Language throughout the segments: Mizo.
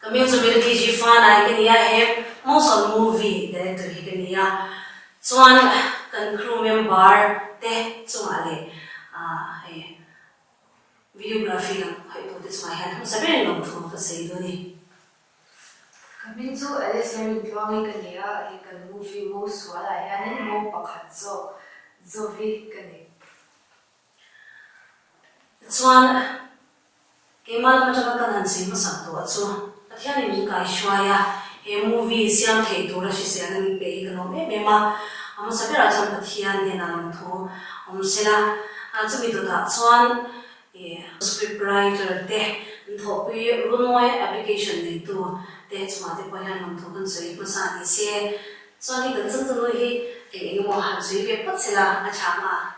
Ka hming chu Melody G Fanai ka ni a, he Mawngsawn Movie director hi ka ni a. Chuan kan crew member te chungah leh hei videography lam khawih tute chungah hian hmasa berin lawmthu ka sawi dawn a ni. Ka hming chu Alice Lalrintluangi ka ni a, hei kan movie Mo Sual ah hianin Mo pakhat zawk Zovi ka ni. Tichuan, keimah lam atanga kan han sawi hmasak tawh chu Pathianin min kaihruai a, he movie siam theih tura hriselna min pe hi ka lawm em em a. A hmasa berah chuan Pathian hnenah lawmthu awm sela, chumi dawtah chuan script writer te, an thawhpui Runmawi application neitu te chungah te pawh hian lawmthu kan sawi hmasa ni se. Chuan hei kan changtunu hi eng eng emaw han sawi ve phawt sela a chhang a.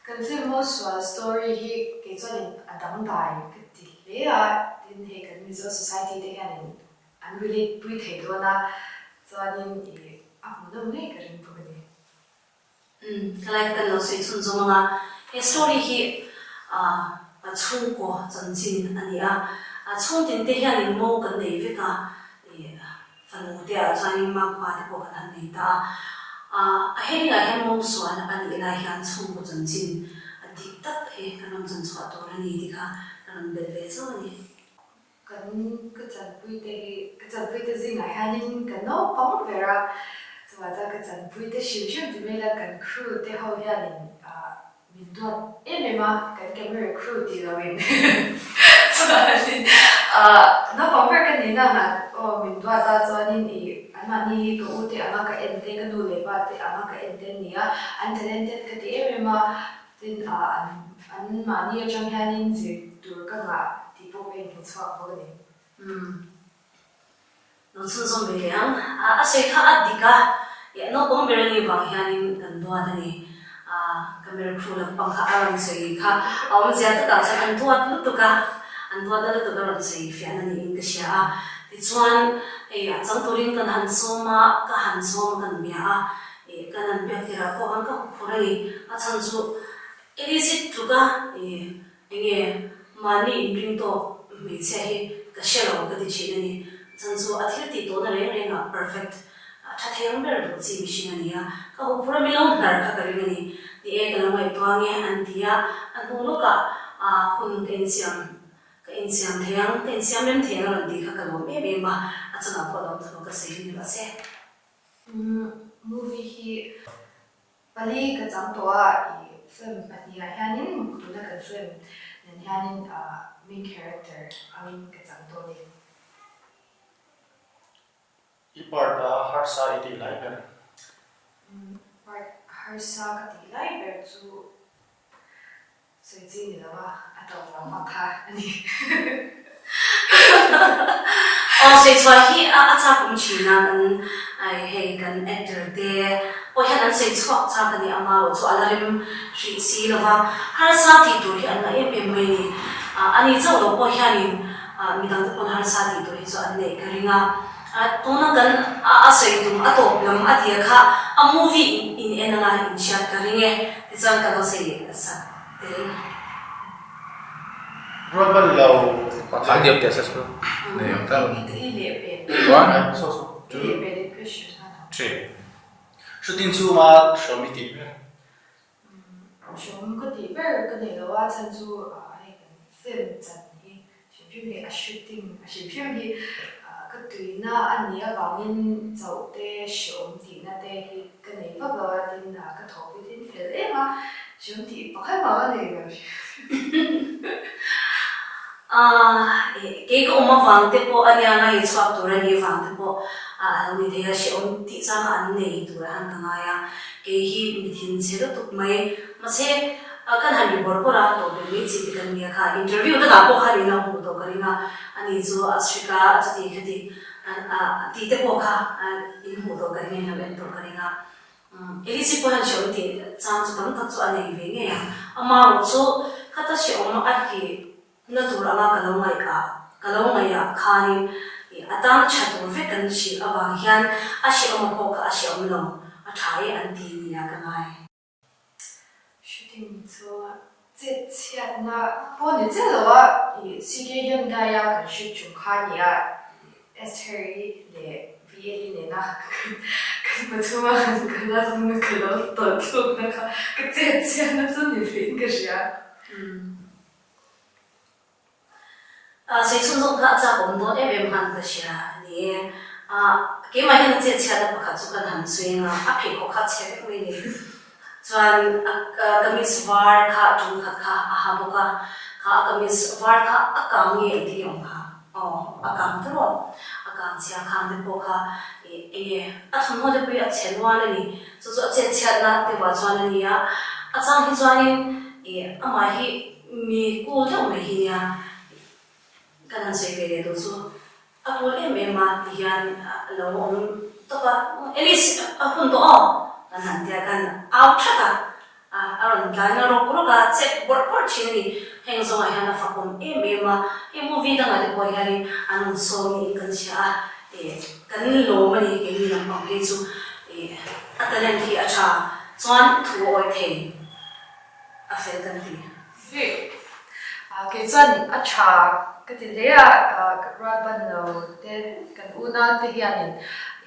Kan film maw sual story hi kei chuanin a dangdai ka ti hle a, tin hei kan Mizo society te hianin an relate pui thei dawn a, chuanin ih a hmuhnawm ngei ka ring bawk a ni. Umm helai kha kan lo sawi chhun zawm ang a, he story hi ah a chhungkaw chanchin a ni a, a chhungtin te hianin mo kan nei vek a, ih Fanu te ah chuanin makpa te pawh kan han nei ta a, a heading ah hian mawngsual a nih lai hian chhungkaw chanchin a dik tak hi kan rawn chan chhuah tur a ni tih kha ka rawn belh ve zauh a ni. Kan ka chanpui te hi ka chanpui te zingah hianin ka naupang ber a, chuvah chuan ka chanpui te hrim hrim ti mai ila kan crew te ho hianin Min duat em em a, kan camera crew tih lo in chuanin ahh naupang ber ka nih na ang aw min duat a chuanin ih anmahni hi ka u te anga ka en te ka nu leh pa te anga ka en te an ni a, an talented ka ti em em a, tin ah an anmahni atang hianin zir tur ka ngah tih pawh ka inhmu chhuak bawk a ni. Umm. Lo chhunzawm ve leh ang. A sawi kha a dik a, naupang ber a nih vang hianin kan duat a ni. Camera crew lampang kha a rawn sawi kha a awmzia takah chuan an duat lutuk a, an duatna lutuk a rawn sawi fiahna niin ka hria a. Tichuan hei a chang turin kan han sawm a, ka han sawm a kan bia a, kan han biak tirah pawh khan ka huphurh a ni. A chhan chu Elizit tluka Enge mahni inring tawk hmeichhia hi ka hre lo ka ti thin a ni. Chan chu a thil tih tawhna reng reng ah perfect a tha thei ang ber duh chi mihring a ni a, ka huphur a milo hnar kha ka ring a ni. Ni e ka lo ngaihtuah nge an ti a, a hnu lawkah hun ka insiam ka insiam thei ang, ka insiam rem thei ang a rawn tih kha ka lawm em em a, a chungah pawh lawm thu ka sawi ni rawh se. Movie hi Pali ka chang tawh a, i film pahnihah hianin tuna kan film nen hianin main character angin ka chang tawh a ni. I part a harsa i tih lai ber? Part harsa ka tih lai ber chu Sawi chi ni lo a, a tawp lo vak kha a ni. Aw sawi chhuah hi a chak awm thin a, kan hei kan actor te pawh hian an sawi chhuak chak a ni, ama erawh chu a la rem hrih si lo va, harsa tih tur hi an la em em mai a ni. Ani chauh lo pawh hianin midang te pawn harsa tih tur hi chu an neih ka ring a, tuna kan a sawi tum a tawp lam a tia kha a movie in en anga inhriat ka ring e. Tichuan ka lo sawi sak tel. Rualban lo Thang diam teh sa chu. Nei ang tal. I leh pe. One, so so, I leh pe leh question kha tho. Three. Shooting chhunga hrawm i tih ber. Hrawm ka tih ber ka nei lo a chhan chu hei kan film chan hi Hrim hrim hi a shooting a hrim hrim hi ka tuina a nih avangin chauh te hreawm tihna te hi ka nei vak lo a tin ka thawk hi tin fel em a hreawm tih pakhat mah ka nei lo Aaa kei ka awm avang te pawh a nia ngai chhuak tur a nih avang te pawh a lo ni thei a hreawm tih chang a an nei tur a han ka ngai a kei hi mi thinchhe lutuk mai mahse A kan han ri bawrh bawrh a, tawh ber mai chi te kan nia kha. Interview dangah pawh khan in lo hmuh tawh ka ring a, ani chu a strict a, a chuti khati a tih te pawh kha in hmuh tawh ka ring a, in lo en tawh ka ring a. Elizzy pawh hian hrehawm tih chang chu tam tak chu a nei ve ngei ang. Amaherawh chu khata hrehawm a tih na tur anga ka lo ngaih ah ka lo ngaih ah khanin a tan tha tur vek kan hrilh avang hian a hrehawm a pawh kha a hrehawm lo, a tha e an ti nia ka ngai. Shooting chu chet chhiatna pawh ni chiah lo a, ih CK Hyundai a kan shoot chung kha a ni a, ih. Esther-i leh VL-i nena kan pathuma kan kal a, hmun ka lo tawlh thlukna kha ka chet chhiatna chu ni vein ka hria. Sawi chhunzawm kha a chak awm dawn em em khan ka hria a ni e. Keimah hian a chet chhiatna pakhat chu kan han sawi ang a, a pheikhawk kha a chhe vek mai ni. Chuan a kamis var kha tum khat kha a ha bawk a, kha a kamis var kha a kang nge engtin nge awm kha? Aw, a kang ta rawh. A kang chhia khan te pawh kha eng nge a thawmhnaw te pawh hi a chhe nual a ni. Chu chu a chet chhiatna deuhah chuan a ni a, a chang hi chuanin amah hi Mi cool deuh mai hi nia kan han sawi ve leh duh chu a cool em em a ti hian a lo awm tawp a, Alice a hun tawh aw kan han tia khan au that a, a rawn tlai na rawk rawk a, chep bawrh bawrh thin a ni, heng zawngah hian a fakawm em em a, hei movie dangah te pawh hianin an rawn sawm niin kan hria a, ih kan lawm a ni keini lampang phei chu ih a talent hi a tha chuan thu a awih thei. a fel kan ti. Hi kei chuan a tha ka ti hle a, rualban lo te kan unau te hianin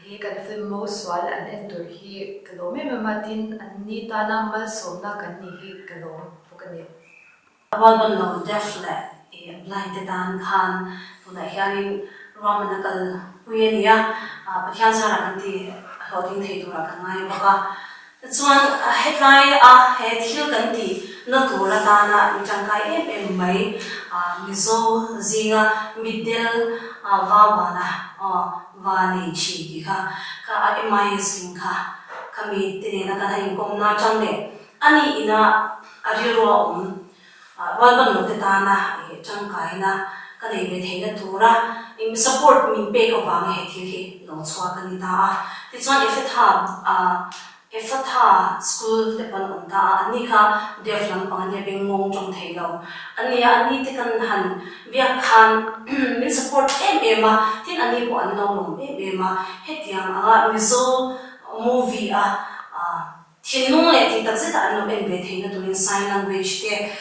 hi kan film mo sual an en tur hi ka lawm em em a, tin an ni tana malsawmna kan nih hi ka lawm bawk a ni. Rualban lo deaf leh blind te tan khan tunah hianin ruahmanna kal pui a ni a, Pathian zarah kan ti hlawhtling thei turah kan ngai bawk a. Tichuan, hetlai a he thil kan tih na tur atana mi tangkai em em mai Mizo zinga mitdel va vana va nei thin tih kha kha a MIS ling kha khami te nena kan han inkawmna atang leh a nih ina a rilru a awm Rualban lote tana tangkaina ka nei ve theihna tura support min pek avanga he thil hi lo chhuak a ni ta a. Tichuan Ephatha Ephatha school te pawn a awm ta a, anni kha deaf lampang ania bengngawng tawng thei lo a nia, anni te kan han biak khan min support em em a, tin anni pawh an lo lawm em em a, hetiang anga Mizo movie a Thinlung leh tih tak zeta an lo en ve theihna turin sign language te,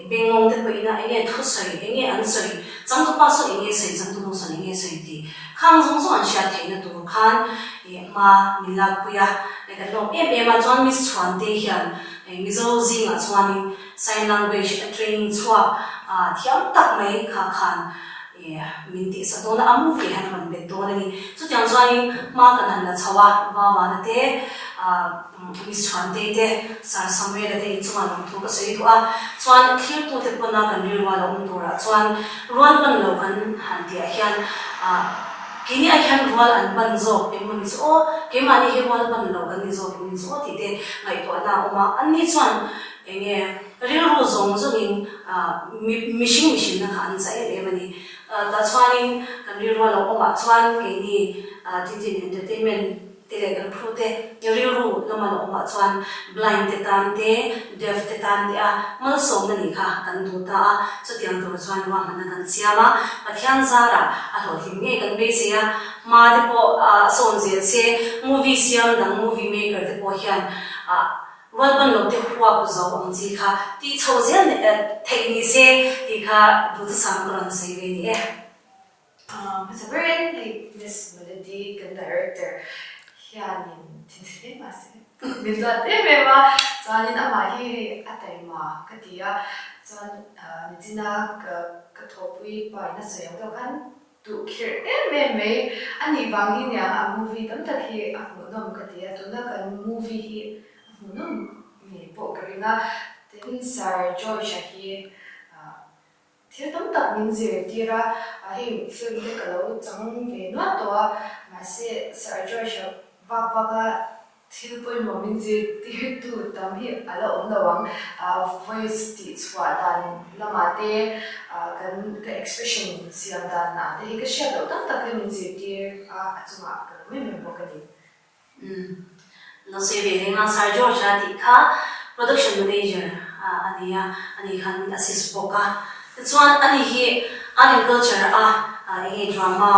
bengngawng te pawhin a enge thu sawi, enge an sawi, changtupa sawn enge sawi, changtunu sawn enge sawi tih khang zawng zawng an hriat theihna tur khan hma min lakpui a, kan lawm em em a. Chuan Miss Chhuante hian Mizo zingah chuanin sign language a training chhuak thiam tak mai kha khan min tihsak dawn a, a movie hian a rawn bet dawn a ni. Chutiang chuanin hma kan han la chho a, Vavana te, Miss Chhuantei te, Sir Samuel-a te inchungah lawmthu ka sawi duh a, chuan thiltute pawna kan rilrual a awm turah chuan rual ban lo kan han tihah hian keini ai hian rual an ban zawk eng maw ni chu aw, keimahni hi rual ban lo kan ni zawk eng maw ni chu aw tih te ngaihtuahna a awm a, anni chuan eng nge rilru zawng zawngin mihring mihrinna kha an chah em em a ni. Tah chuanin kan rilru a lo awmah chuan keini Tintin Entertainment te leh kan crew te rilru lama lo awmah chuan blind te tan te, deaf te tan te a malsawmna nih kha kan duh ta a, chutiang tur chuan ruahmanna kan siam a, Pathian zarah a hlawhtling ngei kan beisei a, hma te pawh a sawn zel se, movie siam dang movie maker te pawh hian Rualban lo te huap zo ang chi kha tih chho zel theih ni se tih kha duhthusam ka rawn sawi ve ni e. Hmasa berin hei Miss Melody kan director hianin thinchhe hle mah se min duat em em a, chuanin amah hi hei a taima ka ti a, chuan nichina ka thawhpui pa in a sawi ang deuh khan Duh khirh em em mai a nih vang hi niang a movie tam tak hi a hmuhnawm ka ti a, tuna kan movie hi a hmuhnawm ngei pawh ka ring a, tin Sir George-a hi thil tam tak min zirtir a, heng film te ka lo chang ve nual tawh a, mahse Sir George-a vak vak a Thil pawimawh min zirtirtu tam hi a la awm lo ang. Voice tih chhuah dan lamah te, kan ka expression siam danah te hi ka hriat loh tam tak hi min zirtir a, a chungah ka lo em em bawk a ni. Umm. Lo sawi ve reng a, Sir George-a tih kha production manager a ni a, ani khan min assist bawk a. Tichuan ani hi art and culture a enge drama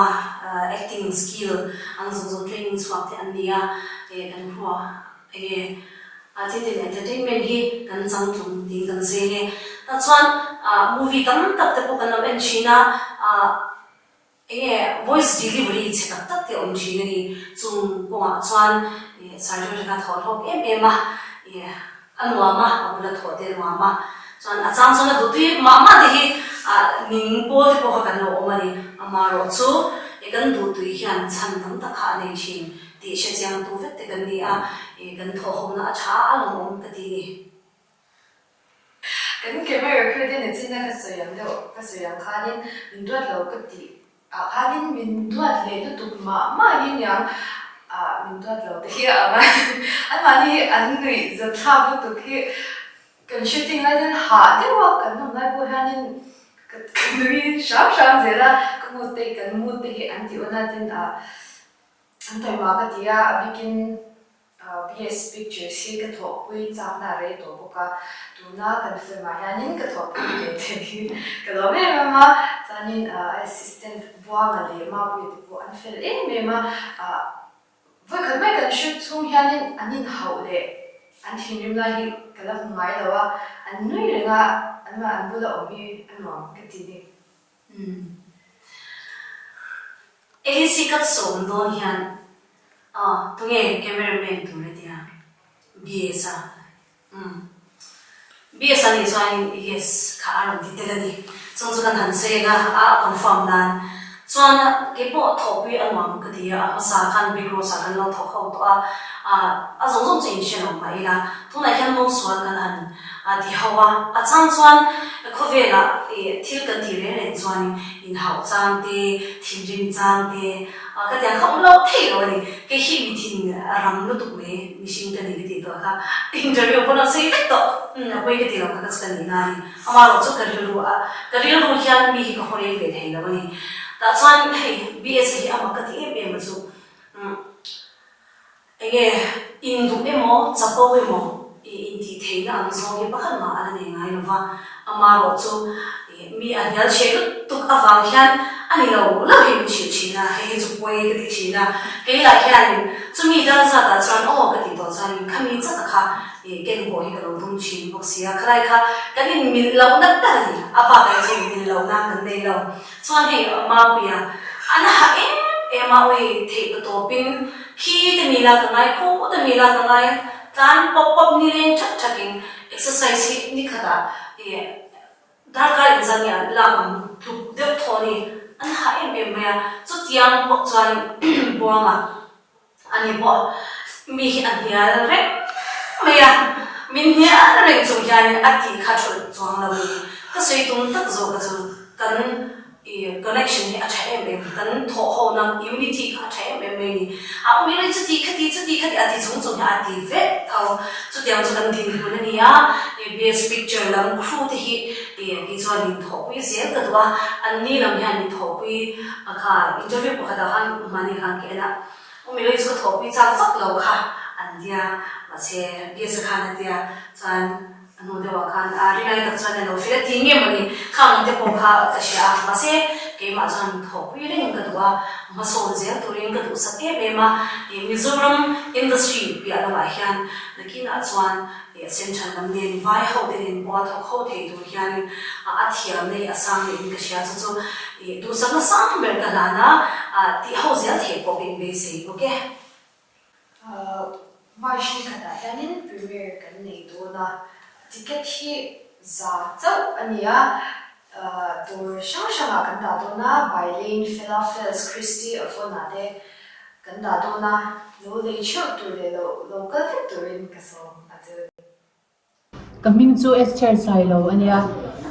acting skill ang zawng zawng training chhuak te an ni a, eh kan khua enge Tintin entertainment hi kan changtlung tiin kan sawi ange. Tah chuan movie tam tak te pawh kan lo en thin a. Enge voice delivery chhe tak tak te awm thin a ni. Chung kawngah chuan Sir George kha thaw hlawk em em a, a nuam a, a bula thaw te a nuam a. Chuan a chang chuan a duhtui mah mah te hi ning pawl te pawh kha kan lo awm a ni. Amaherawh chu kan duhtui hian chhan tam tak kha a nei thin tih hre chiang tu vek te kan ni a, kan thawhhawmna a tha a lawmawm ka ti ni. Kan camera crew te nachina ka sawi ang deuh ka sawi ang khanin min duat lo ka tih ah khanin min duat leh lutuk mah mah hi niang ah min duat lo te hi a ang a anmahni hi an nuih zathlak lutuk hi kan shooting lai hian hah deuh a kan awm lai pawh hianin ka nui hram hram zel a ka mood te kan mood te hi an tih awn a tin ah an taima ka ti a a bikin BS Pictures hi ka thawhpui chakna a rei tawh bawk a, tuna kan film ah hianin ka thawhpui ve thei hi ka lawm em em a, chuanin a assistant Buanga leh Mapuia te pawh an fel em em a, vawikhat mai kan shoot chhung hianin an inhauh leh an thinrim lai hi ka la hmu ngai lo a, an nui reng a, an an bula awm hi a nuam ka ti ni. Umm. Elise ka sawm dawn hian ah tunge camera man tur a tia BS a umm BS a nih chuan yes kha a rawn ti tel a ni chung chu kan han sawi eng a a confirm nan chuan keipawh thawhpui a nuam ka ti a a hmasa khan Big Rose ah kan lo thawk ho tawh a ah a zawng zawng chu inhre lo mah ila tunah hian mawngsual kan han A ti ho a, a chang chuan khawvelah thil kan tih reng reng chuanin inhauh chang te, thinrim chang te ka tiang kha awm lo thei lo a ni. Kei hi mi thin ram lutuk mai mihring ka ni ka tih tawh kha interview pawn a sawi vek tawh. Umm a pawi ka ti lo kha ka chu ka nihna a ni. Amaherawh chu ka rilru a, ka rilru hian mi hi ka haw reng ve thei lo a ni. Tah chuan hei BSA hi amah ka ti em em a chu umm. Enge induh emaw, chapo emaw i intih theihna ang zawng hi pakhat mah a la nei ngai lo va, amaherawh chu mi a hnial chhe lutuk avang hian a ni lo lo hi min hrilh thin a, hei hi chu pawi ka ti thin a, kei lah hianin chumi dang zatah chuan aw ka tih tawh chuanin khami chata kha ken haw hi ka lo tum thin bawk si a, khalai kha kan inmilh lohna ber a ni, a bakah hi chuan inmilh lohna kan nei lo. Chuan hei Mapuia a na hah em em a, awi theih ka tawpin khi te mila ka ngai, khu te mila ka ngai, tlan pawp pawp nileng thak thakin exercise hi nikhatah ih darkar inzan nge an lak ang tluk deuh thaw a ni, a na hah em em mai a, chutiang bawk chuan Buanga. Ani pawh mi hi a hnial reng mai a, min hnial reng chung hianin a tih kha thulh chuang lo ni. Ka sawi tum tak zawk a chu kan i connection hi a tha em em, kan thawh ho na unity kha a tha em em mai ni. A awm ila chuti khati chuti khati a ti chung chung hian a ti vek tho. Chutiang chu kan dinhmun a ni a, i best picture lam crew te hi i kei chuan min thawhpui zel ka duh a, anni lam hian min thawhpui a kha interview pakhatah khan mahni khan ka en a. U Miloi chu ka thawhpui chak vak lo kha an tia, mahse Biasa khan a tia, chuan a hnu deuhah khan a rinai tak chuan a lo feel a ti nge mawni khang te pawh kha ka hria a, mahse keimah chuan thawhpui reng ka duh a, hmasawn zel turin ka duhsak em em a, ih Mizoram industry piah lamah hian nakinah chuan ih central lam nen vai ho te nen pawha thawk ho thei tur hianin a thiamna hi a sang niin ka hria, chu chu ih duhsakna sang ber ka hlan a, tih ho zel theih pawh ka inbeisei bawk e. March ni khatah hianin premiere kan nei dawn a, ticket hi za chauh a ni a, dawr hrang hrangah kan dah dawn a, Bylane, Felafels, Christy, Avon-ah te kan dah dawn a, lo lei theuh tur leh lo lo kal vek turin ka sawm a che. Ka hming chu Esther Sailo a nia,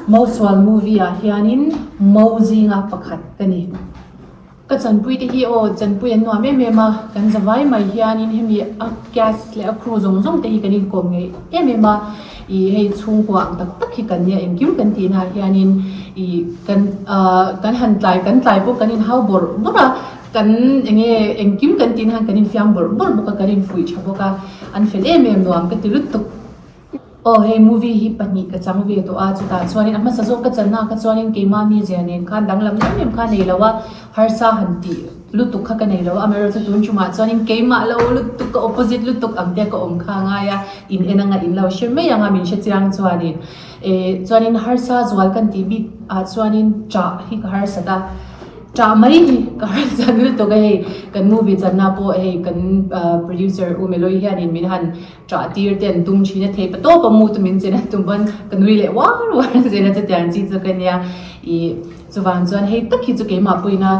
Mosual movie ah hianin Mo zinga pakhat ka ni. Ka chanpui te hi aw chanpui an nuam em em a, kan za vai mai hianin hemi a cast leh a crew zawng zawng te hi kan inkawm ngei em em a, ih hei chhungkua ang tak tak hi kan nia engkim kan tih naah hianin ih kan ah kan han tlai kan tlai pawh kan inhau bawrh bawrh a. Kan eng nge engkim kan tih na khan kan infiam bawrh bawrh bawk a, kan infuih tha bawk a, an fel em em nuam ka ti lutuk. Aw hei movie hi pahnih ka chang ve tawh a, chutah chuanin a hmasa zawk ka channa kha chuanin keimah mizia nen khan danglam em em kha a nei lo a, harsa han tih lutuk kha ka nei lo a, amaherawhchu tun tumah chuanin keimah lo lutuk ka opposite lutuk ang te ka awm kha a ngai a, in en anga in lo hre mai ang a min hre chiang chuanin eh chuanin harsa zual kan tih bik ah chuanin chah hi ka harsat a. Ṭah mai hi ka harsat lutuk a hei, kan movie channa pawh hei kan producer U Meloi hianin min han ṭah tir te an tum ṭhin a, thei pa tawp a mu chu min chen a tum pawn ka nui leh uar uar zel a chutiang chi chu ka nia. Ih chuvang chuan hei tak hi chu keimah pawhin a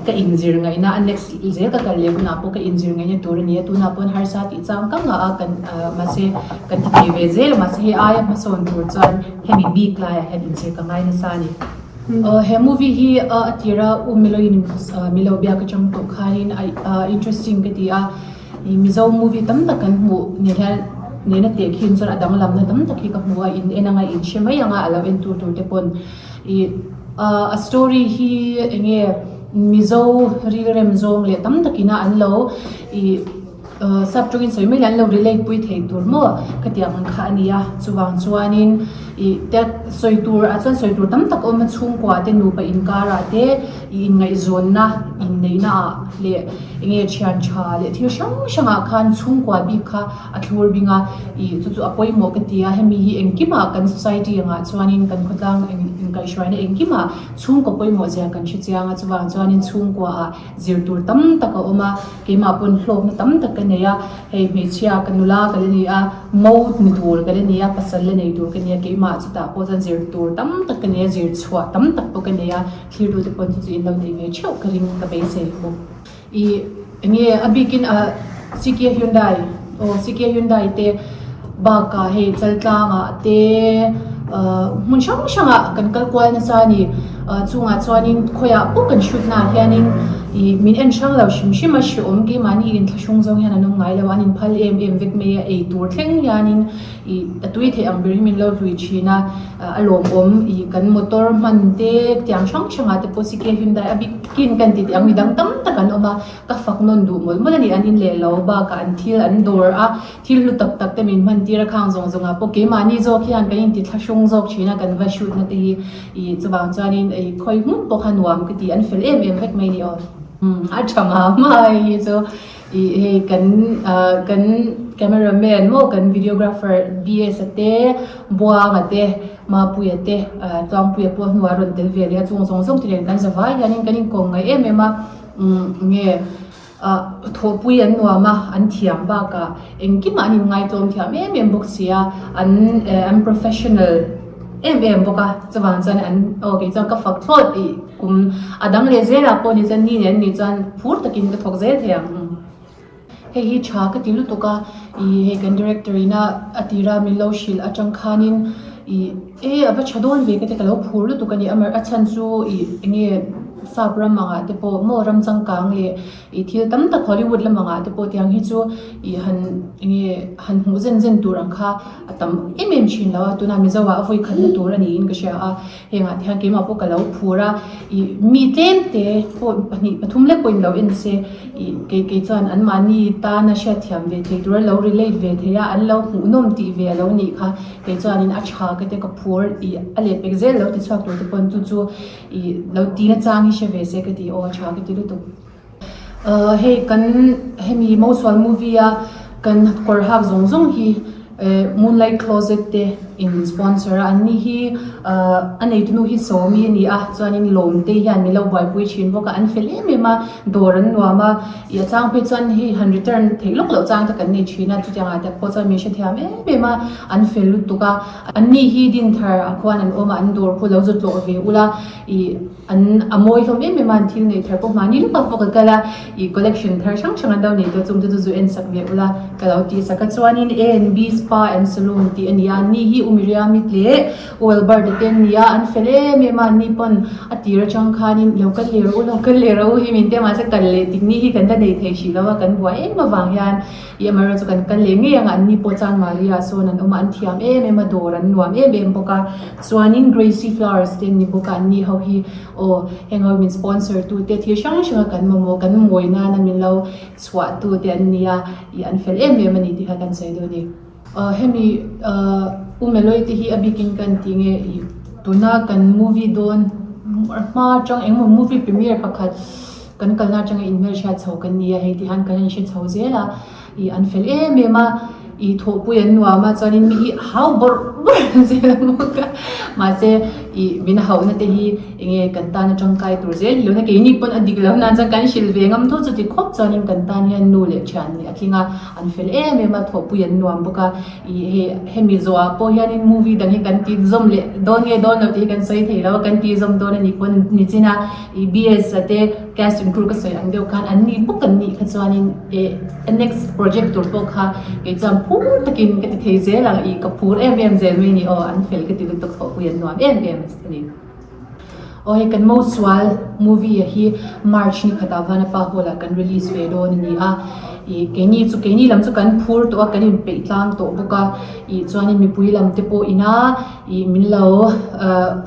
ka inzir ngaihna a next zel ka kal leh hunah pawh ka inzir ngaihna tur a ni a, tunah pawn harsa tih chang ka ngah a kan mahse kan ti thei ve zel a mahse hei aia hmasawn tur chuan hemi bik laiah hian inzir ka ngai nasa a ni. He movie hi a tira U Miloin Milo biak atang tawh khanin a interesting ka ti a, Mizo movie tam tak kan hmuh nen hian nena teh khin chuan a danglamna tam tak hi ka hmu a, in en anga in hre mai anga a lo en tur tur te pawn ih a story hi eng nge Mizo rilrem zawng leh tam takina an lo ih. Sap tawngin sawi mai la an lo relate pui thei tur maw ka tih ang kha a ni a, chuvang chuanin ih te sawi tur ah chuan sawi tur tam tak a awm a, chhungkua te nupa inkarah te ih inngaihzawnna inneihna ah leh eng nge thian tha leh thil hrang hrang ah khan chhungkua bik kha a thlur bing a, ih chu chu a pawimawh ka ti a, hemi hi engkimah kan society angah chuanin kan khawtlang inkaihhruaina engkimah chhungkaw pawimawh zia kan hre chiang a, chuvang chuanin chhungkua ah zir tur tam tak a awm a, keimah pawn hlawkna tam tak ka nei a, hei hmeichhia ka nula ka la ni a, mo ni tur ka la ni a, pasal la nei tur ka ni a, keimah chutah pawh chuan zir tur tam tak ka nei a, zir chhuah tam tak pawh ka nei a, thlirtute pawn chu chu in lo neih ve theuh ka ring ka beisei bawk. Ih eng nge a bikin a Sikia Hyundai aw Sikia Hyundai te bakah hei Chaltlangah te ahh hmun hrang hrangah kan kal kual nasa a ni. Chungah chuanin khawiah pawh kan hrutna ah hianin ih min en hrang lo hrim hrim a hreawm keimahni inthlahrung zawng hian an awm ngai lo a, an inphal em em vek mai a, ei tur thleng hianin ih a tui theih ang ber hi min lo hlui thin a, a lawmawm ih kan motor hman te tiang hrang hrangah te pawh Sikia Hyundai a bik takin kan tih tih ang midang tam tak an awm a, ka fak nawn duh mawlh mawlh a ni, an in leh lo bakah an thil an dawr a. Thil hlu tak tak te min hman tir a khang zawng zawng ah pawh keimahni zawk hian kan inti thlahrung zawk thin a kan va shoot na te hi ih chuvang chuanin ih khawi hmun pawh kha nuam ka ti an fel em em vek mai ni aw. Umm a tha mah mah a hei hi chu ih hei kan ah kan camera man maw kan videographer BS a te Buanga te Mapuia te ah Tluangpuia pawh hnuah a rawn tel ve leh a chung zawng zawng te nen kan za vai hianin kan inkawm ngaih em em a umm nge. Ah thawhpui an nuam a, an thiam bakah engkimah an inngaitawm thiam em em bawk si a, an eh an professional em em bawk a, chuvang chuan an aw kei chuan ka fak thlawt ih kum a dang leh zelah pawh ni chuan ni nen an nih chuan phur takin ka thawk zel thei ang. Hei hi tha ka ti lutuk a, ih hei kan director ina a tira min lo hrilh atang khanin ih e a va tha dawn ve ka ti ka lo phur lutuk a ni, amah a chhan chu ih enge Sap ram angah te pawh maw ram changkang leh ih thil tam tak Hollywood lam angah te pawh tiang hi chu ih han eng nge han hmuh zen zen tur ang kha a tam em em thin lo a, tunah Mizo ah a vawi khatna tur a niin ka hria a, hengah te hian keimah pawh ka lo phur a, ih mi tlem te pawh pahnih pathum lek pawhin lo en se ih kei kei chuan anmahni tana hriatthiam ve thei tur a lo relate ve thei a, an lo hmuhnawm tih ve a lo nih kha kei chuanin a tha ka tia ka phur ih a lehpek zel lo ti chhuak tur te pawhin chu chu. Ih lo ti na chang hi hre ve se ka ti aw tha ka ti lutuk. Ahh hei kan hemi Mosual movie a kan kawr hak zawng zawng hi eh Moonlight Closet te in sponsor a an ni hi ahh a neitu nu hi Sawmi a ni a chuanin Lawmte hian min lo buaipui thin bawk a an fel em em a dawr an nuam a ih a chang phei chuan hei han return theih lawk loh chang te kan nei thin a chutiang ah te pawh chuan min hrethiam em em a an fel lutuk a. An ni hi Dinthar ah khuan an awm a, an dawr khu lo zu tlawh ve ula, ih an a mawi hlawm em em a, an thil neih thar pawh mahni lawk ah pawh ka kal a, ih collection thar hrang hrang an lo nei tawh chung te chu zu en sak ve ula ka lo tih sak a, chuanin A and B Spa and Saloon tih a ni a, an ni hi U Miriamit leh U Albert a te an ni a, an fel em em a, an ni pawn a tir atang khanin lo kal leh rawh u, lo kal leh rawh u hi min ti a, mahse kal leh tik ni hi kan la nei thei hrih lo a, kan buai em avang hian. I amaherawhchu kan kal leh ngei ang a, anni pawh chuan Maria sawn an awm a, an thiam em em a, dawr an nuam em em bawk a, chuanin Gracie Flowers te an ni bawk a, anni ho hi aw heng ho min sponsor tu te thil hrang hrang a kan mamawh kan mawi nana min lo chhuah tu te an ni a, ih an fel em em a ni tih kha kan sawi duh a ni. Aw hemi ah U Meloi te hi a bikin kan tih nge ih tuna kan movie dawn hma atang engemaw movie premiere pakhat Kan kalna atanga inhmelhriat chho kan ni a, hei ti hian kan inhre chho zel a, ih an fel em em a, I thawhpui an nuam a chuanin mi hi hau bawrh bawrh zel a bawk a mahse ih min hauhna te hi enge kan tan a tangkai tur zel hi lo na keini pawn a dik lo nan chuan kan hrilh ve ngam tho chuti khawp chuanin kan tan hian nu leh thian nih a tling a an fel em em a thawhpui an nuam bawk a ih hei hemi zawhah pawh hianin movie dang hi kan ti zawm leh dawn nge dawn lo tih hi kan sawi thei lo a kan ti zawm dawn a nih pawn nichin a ih BS a te cast and crew ka sawi ang deuh khan an ni bawk an nih kha chuanin eh A next project tur pawh kha kei chuan phur takin ka ti thei zel ang ih ka phur em em zel mai a ni aw an fel ka ti lutuk thawhpui an nuam em em a ni. Aw hei kan Mosual movie a hi March ni khatah Vanapa Hall ah kan release ve dawn a ni a ih keini chu keini lam chu kan phur tawh a kan inpeih tlang tawh bawk a ih chuanin mipui lam te pawh ina Ih min lo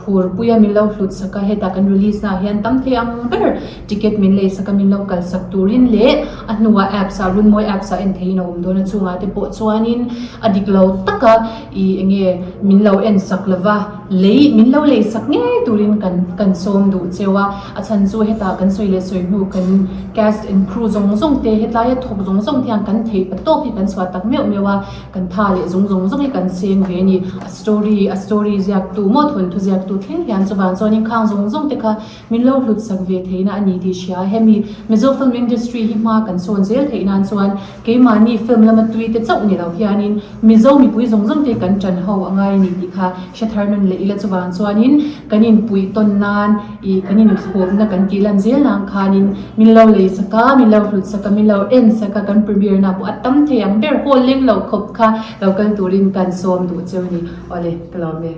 phur pui a min lo hlut sak a hetah kan release na ah hian tam thei ang ber ticket min lei sak a min lo kal sak turin leh a hnuah apps ah Runmawi apps ah en theihin a awm dawn a chungah te pawh chuanin a dik lo taka ih eng nge min lo en sak lova lei min lo lei sak ngei turin kan kan sawm duh cheu a a chhan chu hetah kan sawi leh sawi hnu kan cast and crew zawng zawng te hetlai a thawk zawng zawng te hian kan theih pa tawk hi kan chhuah tak meuh meuh a. Kan tha leh zung zawng zawng hi kan seng ve a ni. A story, a story ziaktu maw thawnthu ziaktu thleng hian chuvang chuanin khang zawng zawng te kha min lo hlut sak ve theihna a ni tih hria. Hemi Mizo film industry hi hma kan sawn zel theih nan chuan keimahni film lama tui te chauh ni lo hianin Mizo mipui zawng zawng te kan tan ho a ngai a ni tih kha hre thar nun leh ila chuvang chuanin kan inpuih tawn nan ih kan inthlawpna kan tih lan zel nan khanin min lo lei sak a, min lo hlut sak a, min lo en sak a, kan premiere na pawh a tam thei ang ber hall leng lo khawp kha lo kal turin kan sawm duh cheu a ni. Awle, ka lawm e.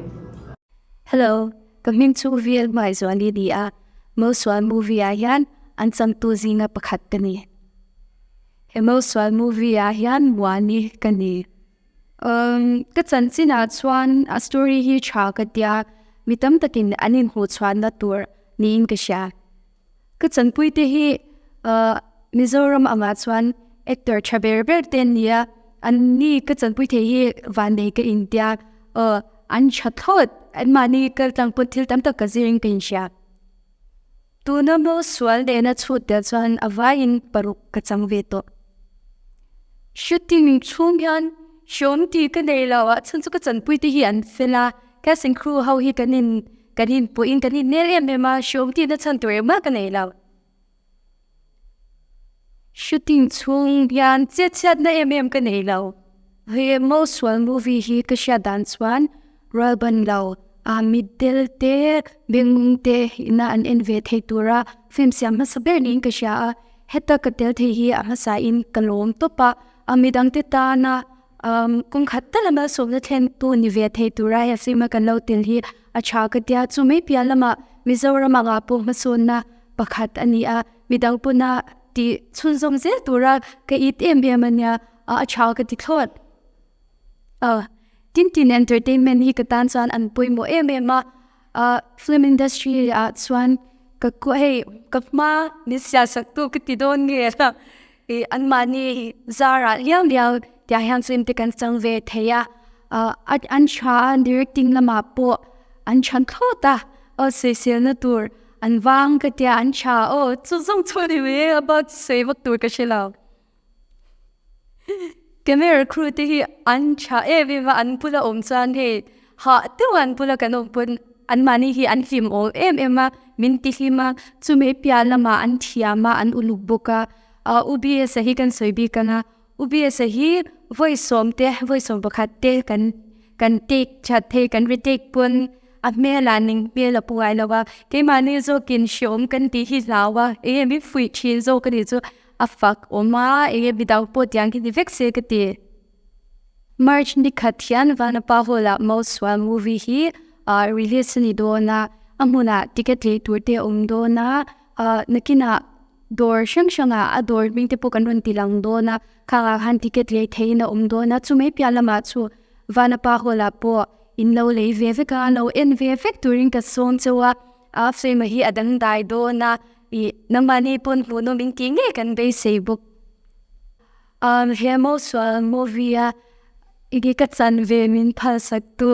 Hello, ka hming chu VL Hmaizuali ni a, Mosual movie ah hian an changtu zinga pakhat ka ni. He Mosual movie ah hian Muani ka ni. Umm ka chanchin ah chuan a story hi tha ka tia, mi tam takin an inhmuh chhuahna tur niin ka hria. Ka chanpui te hi ahh Mizoram angah chuan actor tha ber ber te an ni a, an ni ka chanpui thei hi vannei ka intia aw an tha thlawt anmahni kal tlang pawn thil tam tak ka zirin ka inhria. Tuna maw sual nena chhut tel chuan a vaiin paruk ka chang ve tawh. Shooting chhung hian hreawm tih ka nei lo a chhan chu ka chanpui te hi an fel a, cast and crew ho hi kan in kan inpawhin kan innel em em a, hreawm tihna chhan tur engmah ka nei lo. Shooting chhung hian chet chhiatna em em ka nei lo. He Mosual movie hi ka hriat dan chuan Rualban lo a mitdel te bengmung te ina an en ve thei tura film siam hmasa ber niin ka hria a, heta ka tel thei hi a hmasa in ka lawm tawp a, a midangte tana kawng khat tal a malsawmna thlen tu ni ve thei tura he film a kan lo tel hi a tha ka tia, chu mai piah lamah Mizoram anga pawh hmasawnna pakhat a ni a, midang pawna tih chhunzawm zel tura ka it em em a nia, a tha ka ti thlawt. Tintin entertainment hi ka tan chuan an pawimawh em em a, film industry ah chuan ka hei ka hma min siam sak tu ka ti dawn nge ih anmahni zarah liau liau tiah hian film te kan chang ve thei a, an tha a directing lamah pawh an tha thlawt a, aw sawiselna tur an vang ka tia an tha aw chu zawng chu a ni mai a about sawi vak tur ka hre lo. Camera crew te hi an tha em em a an bula awm chuan hei hah deuh an bula kan awm pawn anmahni hi an hlim awm em em a min ti hlim a chumi piah lamah an thiam a an uluk bawk a ah U B_S a hi kan sawi bik ang a U B_S a hi vawi sawm te vawi sawm pakhat te kan kan take that phei kan retake pawn a hmelah ning hmel a pu ngai lo a keimahni zawkin hreawm kan tih hi hlau a eng nge min fuih thin zawk a nih chu. A fak awm a, eng nge midang pawh tiang khi ni vek se ka ti. March ni khat hian Vanapa Hall ah Mausual movie hi release a ni dawn a, a hmunah ticket lei tur te a awm dawn a, nakinah dawr hrang hrangah a dawr hming te pawh kan rawn ti lang dawn a, khangah khan ticket lei theihin a awm dawn a, chumai piah lamah chu Vanapa Hall ah pawh in lo lei ve vek a, lo en ve vek turin ka sawm cheu a, a film hi a dangdai dawn a. Ih, nangmahni pawn hmuhnawm in tih ngei kan beisei bawk. Umm he Mosual movie a igi ka chan ve min phal sak tu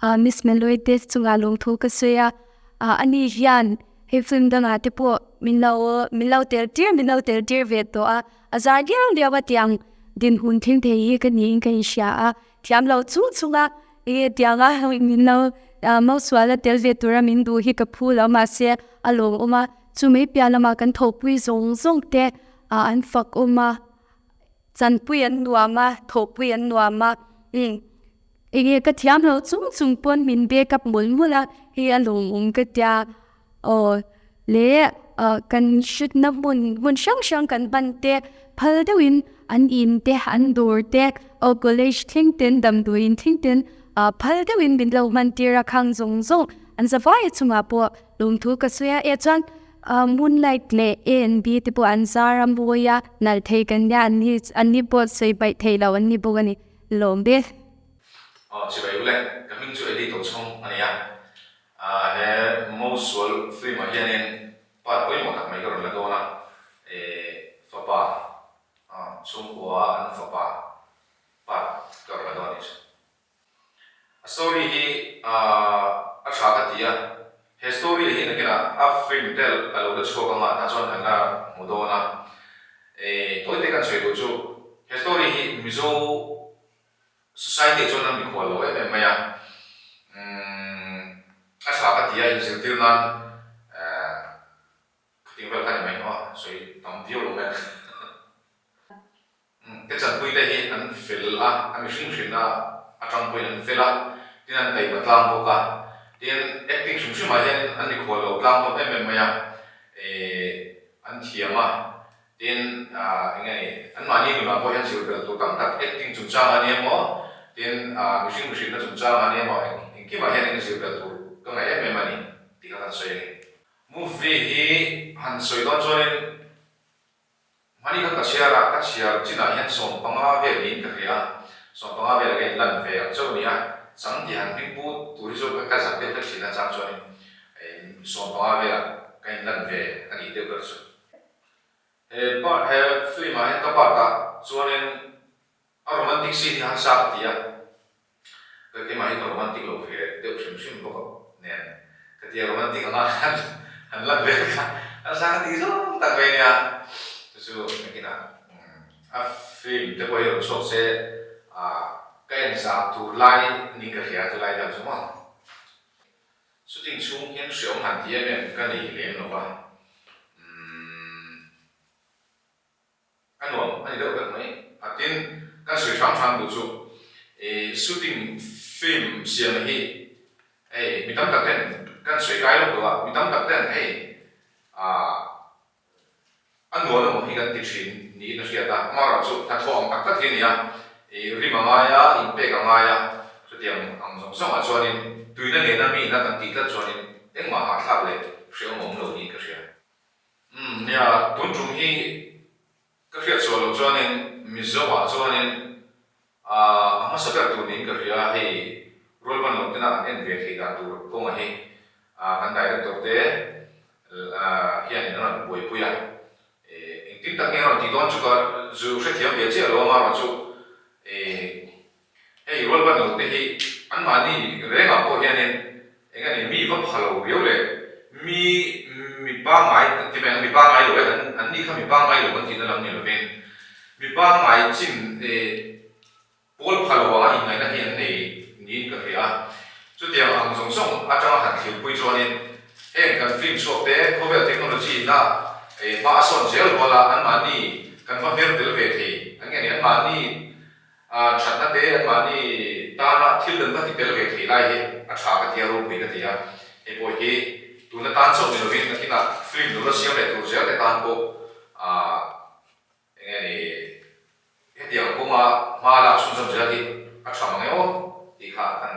ah Miss Meloy te chungah lawmthu ka sawi a, ah ani hian hei film dangah te pawh min lo min lo tel tir min lo tel tir ve tawh a, a zar liau liau a tiang. dinhmun thleng thei hi ka niin ka inhria a, thiam lo chung chung a enge tianga min lo mausuala tel ve tura min duh hi ka phu lo mahse a lawmawm a, chumai piah lamah kan thawhpui zawng zawng te an fakawm a. Chanpui an nuam a, thawhpui an nuam a, umm enge ka thiam lo chung chung pawn min back up mawlh mawlh a, hei a lawmawm ka tia aw leh kan hrutna hmun hmun hrang hrang kan hman te phal deuhin an in te an dawr te aw college thleng ten damdawiin thleng ten phal deuhin min lo hman tir a khang zawng zawng an zavai chungah pawh lawmthu ka sawi a, eh chuan Moonlight leh A and B te pawh an zar a mawi a, nalh thei kan nia an ni an ni pawh sawi paih thei lo an ni bawk a ni. Lawm be. Aw chibai ule, ka hming chu Eddie Tochhawng a ni a, he Mosual film ah hianin part pawimawh tak mai ka rawn la dawn a, fapa chhungkua an fapa part ka rawn la dawn a nih chu. A story hi a tha ka ti a, he story hi nakinah a film te a lo la chhuak anga tah chuan kan la hmu dawn a. Tawi te kan sawi duh chu he story hi Mizo society ah chuan a mikhual lo em em mai a, a tha ka ti a inzirtir nan khatiang vel kha ni mai aw, sawi tam viau lo mai ang. Ka chanpui te hi an fel a, a mihring hrinna atang pawhin an fel a, tin an taima tlang bawk a, tin acting hrim hrimah hian an mikhual lo tlang hlawm em em mai a, ih an thiam a, tin eng nge ni anmahni nunah pawh hian zir belh tur tam tak acting chungchang a ni emaw, tin mihring mihrinna chungchang a ni emaw engkimah hian eng zir belh tur ka ngaih em em a ni tih kha kan sawi a ni. Movie hi han sawi dawn chuanin Hmani kha ka chhiar a, ka chhiar chinah hian 15 vel niin ka hria a, 15 vel ka inlan ve ang chauh a ni a, chang tih han hming pu tur hi chu ka zak deuh hlek thin a, chang chuanin 15 velah ka inlan ve a nih deuh ber chu. He part he film ah hian ka part ah chuanin A romantic scene hi harsa ka ti a, ka keimah hi ka romantic lo ve deuh hrim hrim bawk a nen ka ti a, romantic anga han han lan vel kha harsa ka ti zawng tak mai ania, chu chu nakinah a film te pawh hi rawn chhuak se ah ka en zah tur lai niin ka hria chulai vel chu maw. Shooting chhung hian hreawm han ti em em ka nei lem lo va, umm. A nuam a ni deuh vek mai. A tin, kan sawi hram hram duh chu i shooting film siamna hi hei mi tam tak ten kan sawi kai lawk lo a, mi tam tak ten hei ah a nuam emaw hi kan ti thin niin a hriat a, amaherawh chu hnathawh ang tak tak hi a ni a, i rim a ngai a, inpek a ngai a, chutiang ang zawng zawngah chuanin tuina nena mi ina kan tih tlat chuanin engmah hahthlak leh hrehawm a awm lo niin ka hria. Umm nia, tun tum hi ka hriat sual loh chuanin Mizo ah chuanin a hmasa ber tur niin ka hria a, hei rualban lo tena an en ve theih dan tur kawnga hi kan director te hianin an rawn buaipui a, engtin tak nge an rawn tih dawn chu ka zu hrethiam ve chiah lo a, amaherawh chu Hei rualban lo te hi anmahni rengah pawh hianin eng a ni mi va pha lo riau leh mi mi pangngai kan ti mai ang mi pangngai lo e an an ni kha mi pangngai lo kan tihna lam ni lovin mi pangngai chin eh pawl pha lo anga inngaihna hi an nei niin ka hria a. Chutiang ang zawng zawng atanga han thlirpui chuanin heng kan film chhuak te khawvel technology na eh hma a sawn zel rual a anmahni kan va hmer tel ve thei an nge ni anmahni A thatna te anmahni tana thil dan va ti tel ve thei lai hi a tha ka ti a, ropui ka ti a. Hei pawh hi tuna tan chauh ni lovin nakinah film lo la siam leh tur zel te tan pawh eng nge ni hetiang kawnga hma lak chhunzawm zel hi a tha mang e aw tih kha kan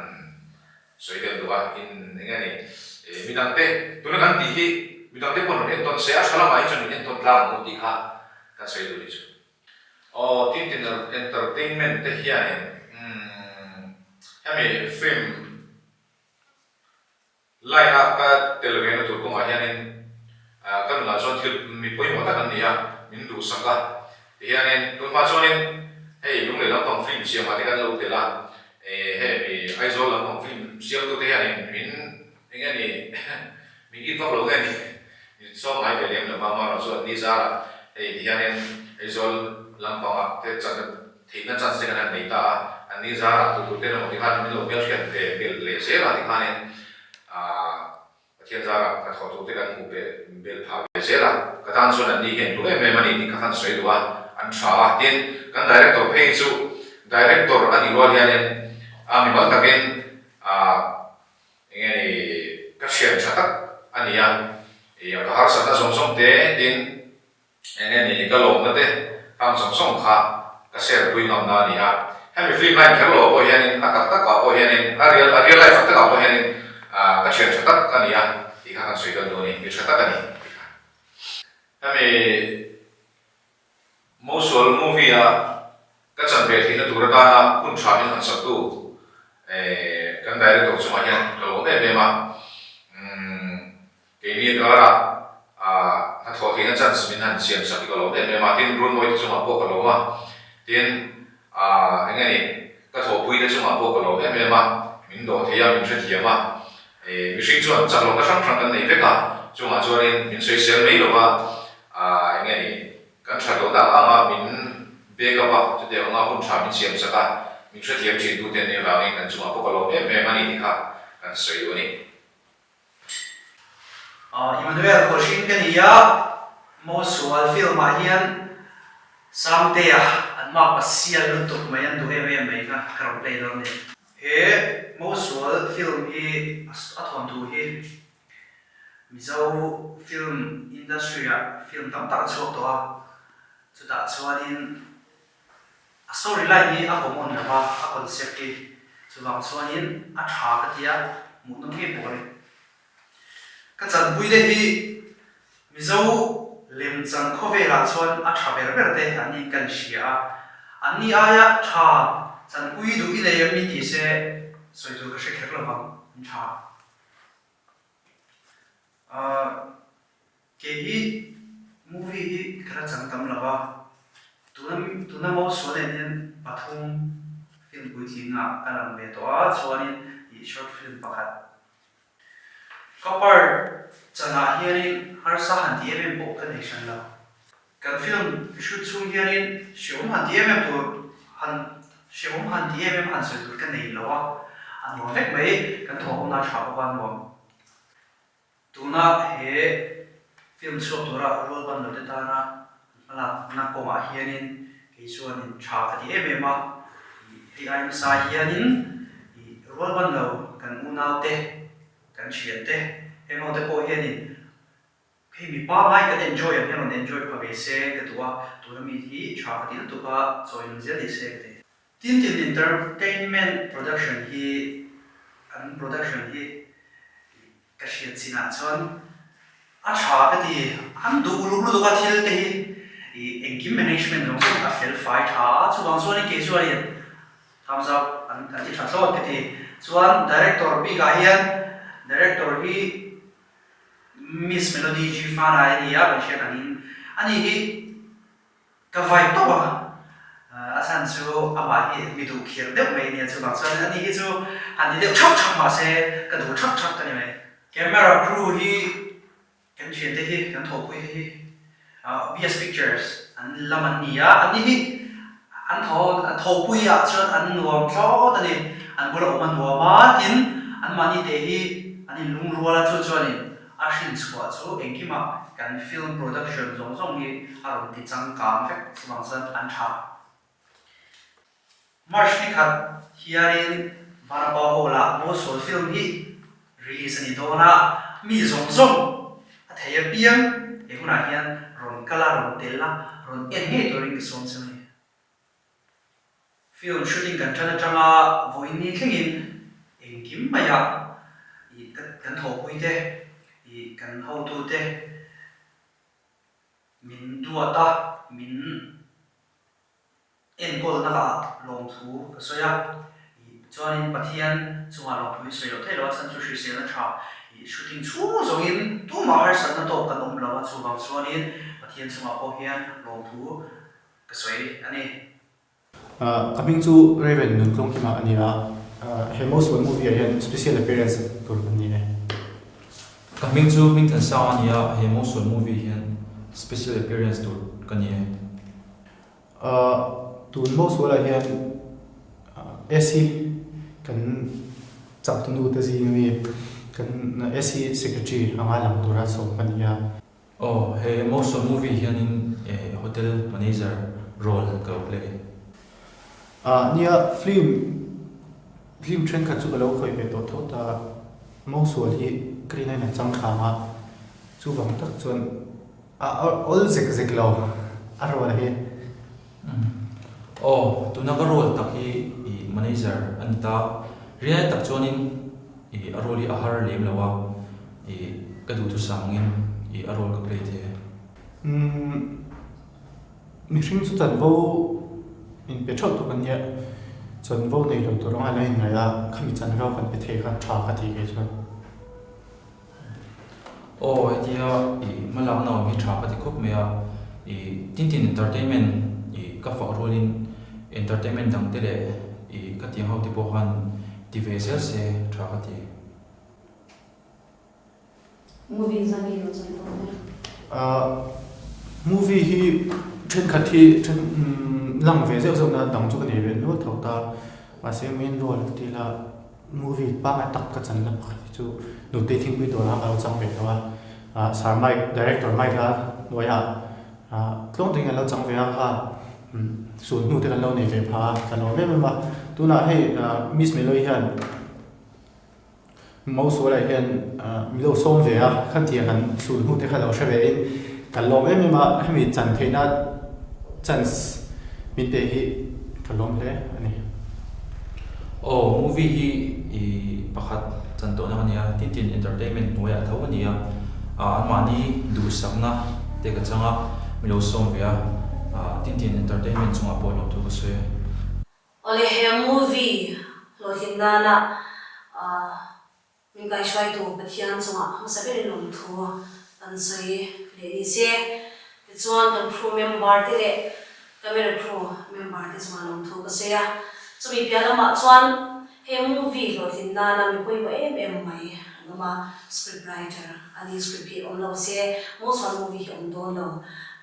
sawi deuh duh a. In eng nge ni midangte tuna kan tih hi midangte pawh rawn entawn se a tha lamah hi chuan min entawn tlang ang u tih kha kan sawi duh ni chu. Aw Tintin Entertainment te hianin umm hemi film line a ka tel ve na tur kawngah hianin ka nunah chuan thil mi pawimawh tak an ni a, min duhsak a tihianin tunhma chuanin hei Lunglei lampang film siamah te kan lo tel a, hemi Aizawl lampang film siamtute hianin min eng nge ni min it vak lo nge ni min sawm ngai ve lem lo va, amaherawhchu an ni zarah hei tihianin Aizawl lampangah te chan. Theihna chance te kan han nei ta a, an ni zarah tu tur ten emaw tikhan min lo hmelhriat ve belh leh zel a tikhanin aah Pathian zarah hnathawh tur te kan hmuh beh belh phah ve zel a, ka tan chuan an ni hian hlu em em a ni tih kha khan sawi duh a, an tha a, tin kan director phei chu director a nih rual hianin a mimal takin aah enge ni ka thian tha tak a ni a, ih ka harsatna zawng zawng te tin Eng nge ni ka lawmna te hang zawng zawng kha ka share pui ngamna a ni a, hemi film line kher lo pawh hianin a tak takah pawh hianin a real a real life tak takah pawh hianin ka thian tha tak a ni a tih kha kan sawi dawn duh a ni, mi tha tak a ni tih kha. Hemi Mosual movie a ka chan ve theihna tur atana hun tha min han saktu kan director chungah hian ka lawm em em a, umm Keini karah hnathawh theihna chance min han siam sak hi ka lawm em em a, tin Runmawi te chungah pawh ka lawm a, tin eng nge ni ka thawhpui te chungah pawh ka lawm em em a, min dawh thei a, min hrethiam a, mihring chuan chak lohna hrang hrang kan nei vek a, chungah chuanin min sawisel mai lo va, eng nge ni kan that lohna ang anga min back up a, chutiang anga hun tha min siam sak a, min hrethiam thin tute an nih avangin an chungah pawh ka lawm em em a ni tih kha kan sawi duh a ni. Emmanuel Kawlhring ka ni a, Mosual film ah hian Sangtea an map a sial lutuk mai an duh em em mai kha ka rawn play dawn a ni. He Mosual film hi a thawnthu hi Mizo film industry ah film tam tak a chhuak tawh a, chutah chuanin A story line hi a common lo va, a concept hi chuvang chuanin a tha ka tia hmuhnawm ngei bawk a ni. Ka chanpui te hi Mizo lemchan khawvelah chuan a tha ber ber te an niin ka inhria a, anni aia tha chanpui duh i nei em mi ti se sawi tur ka hre kher lo vang, an tha. Kei hi movie hi ka la chang tam lo va, tuna tuna Mosual nen hian pathum film puitling ah ka lang ve tawh a, chuanin ih short film pakhat ka part chanah hianin harsa han ti em em pawh ka nei hran lo. Kan film shoot chhung hianin hrehawm han ti em em tur han hrehawm han ti em em han sawi tur ka nei lo a, a nuam vek mai, kan thawhawmna tha bawk a nuam. Tuna he film chhuak tura rual ban lote tana hmalakna kawngah hianin kei chuanin tha ka ti em em a, hei ai hmasa hianin rual ban lo kan unaute, kan thiante, heng hote pawh hianin hei mi pangai kan enjoy ang hian rawn enjoy pha ve se ka duh a, tuna mi hi tha ka ti lutuk a, chawi nun zel ni se ka ti. Tintin Entertainment Production hi an production hi ka hriat chinah chuan a tha ka ti, an duh uluk lutuk a thil te hi ih engkim management zawng zawng a fel fai tha a, chuvang chuanin kei chuanin thumbs up an an ti tha thlawt ka ti. Chuan director bikah hian director hi Miss Melody G Fanai a ni a, kan hriat angin ani hi Ka vai tawp a, a chhan chu amah hi mi duh khir deuh mai nia chuvang chuan ani hi chu han ti deuh thak thak mahse ka duh thak thak ka ni mai. Camera crew hi kan thiante hi kan thawhpui te hi BS Pictures an lam an ni a, anni hi an thaw thawhpui ah chuan an nuam thlawt a ni, an bula awm a nuam a tin anmahni te hi an inlungrual a chu chuanin A hrin chhuah chu engkimah kan film production zawng zawng hi a rawn ti changkang vek chuvang chuan an tha. March ni khat hianin Vanapa Hall-ah Mosul film hi release a ni dawn a, mi zawng zawng a thei apiang he hunah hian rawn kal a, rawn tel a, rawn en ngei turin ka sawm cheu a ni. Film shooting kan tan atanga vawiin ni thlengin engkim maiah ih kan thawhpui te, ih kan hotu te min duat a, min enkawlna ah lawmthu ka sawi a, ih chuanin Pathian chungah lawmthu hi sawi loh theih loh a, chhan chu hriselna tha ih shooting chhung zawngin tumah harsatna tawk kan awm lo a, chuvang chuanin Pathian chungah pawh hian lawmthu Ka sawi a ni. Ka hming chu Raven Nuntlungkima a ni a, he Mosual movie ah hian special appearance tur kan ni e. Ka hming chu Hmingthansang a ni a, he Mosual movie hian special appearance tur ka ni e. Tun Mosualah hian Esi kan changtunu te zing ami kan Esi secretary anga lang tura sawm ka ni a. Aw, he Mosual movie hianin hotel manager role ka lo play. Nia, film film thenkhat chu ka lo khawih ve tawh tho ta. Mosual hi ka rin aiin a changthlang a, chuvang tak chuan a awl zek zek lo a role hi. Aw, tuna ka role tak hi i manager a ni ta. Rinai tak chuanin i a role hi a har lem lo a, i ka duhthusam angin i a role ka play thei e. Umm, mihring chu chanvo inpe theuh tuk an nia, chanvo nei lo tur anga la inngaih a, khami chanvo kan pe thei kha tha ka ti kei chuan. Aw hetia i hmalakna awm hi tha ka ti khawp mai a, i Tintin Entertainment i ka fak rualin entertainment dang te leh i ka tiang ho te pawh khan ti ve zel se tha ka ti. Movie zan hi lo chan tawh nia. Ahh movie hi thenkhat hi then lang ve zeuh zeuh na dang chu ka nei ve nual tho ta mahse main role ka ti la Movie pangngai tak ka chan na pakhat hi chu Nutei Thingpui dawrah ka lo chang ve tawh a, ah Sir Mike, Director Mike a hnuaiah ah tlawng takin kan lo chang ve a kha sul hnu te kan lo nei ve phah a, ka lawm em em a. Tunah hei Miss Meloi hian Mosualah hian min lo sawm ve a, khatiang kan sul hnu te kha lo hre ve in ka lawm em em a, hemi chan theihna chance min pe hi ka lawm hle a ni. Aw, movie hi i pakhat chan tawhna ka nia, Tintin Entertainment hnuaiah tho a nia, anmahni duhsakna te ka chang a, mi lo sawm ve a, Tintin Entertainment chungah pawh lawmthu ka sawi e. Awle he movie hlawhtlin nana Min kaihruaitu Pathian chungah hmasa berin lawmthu kan sawi leh ni se. Tichuan kan crew member te leh camera crew member te chungah lawmthu ka sawi a. Chumi piah lamah chuan he movie hlawhtlin nana mi pawimawh em em mai an awm a, script writer a ni, script hi awm lo se Mosual movie hi awm dawn lo.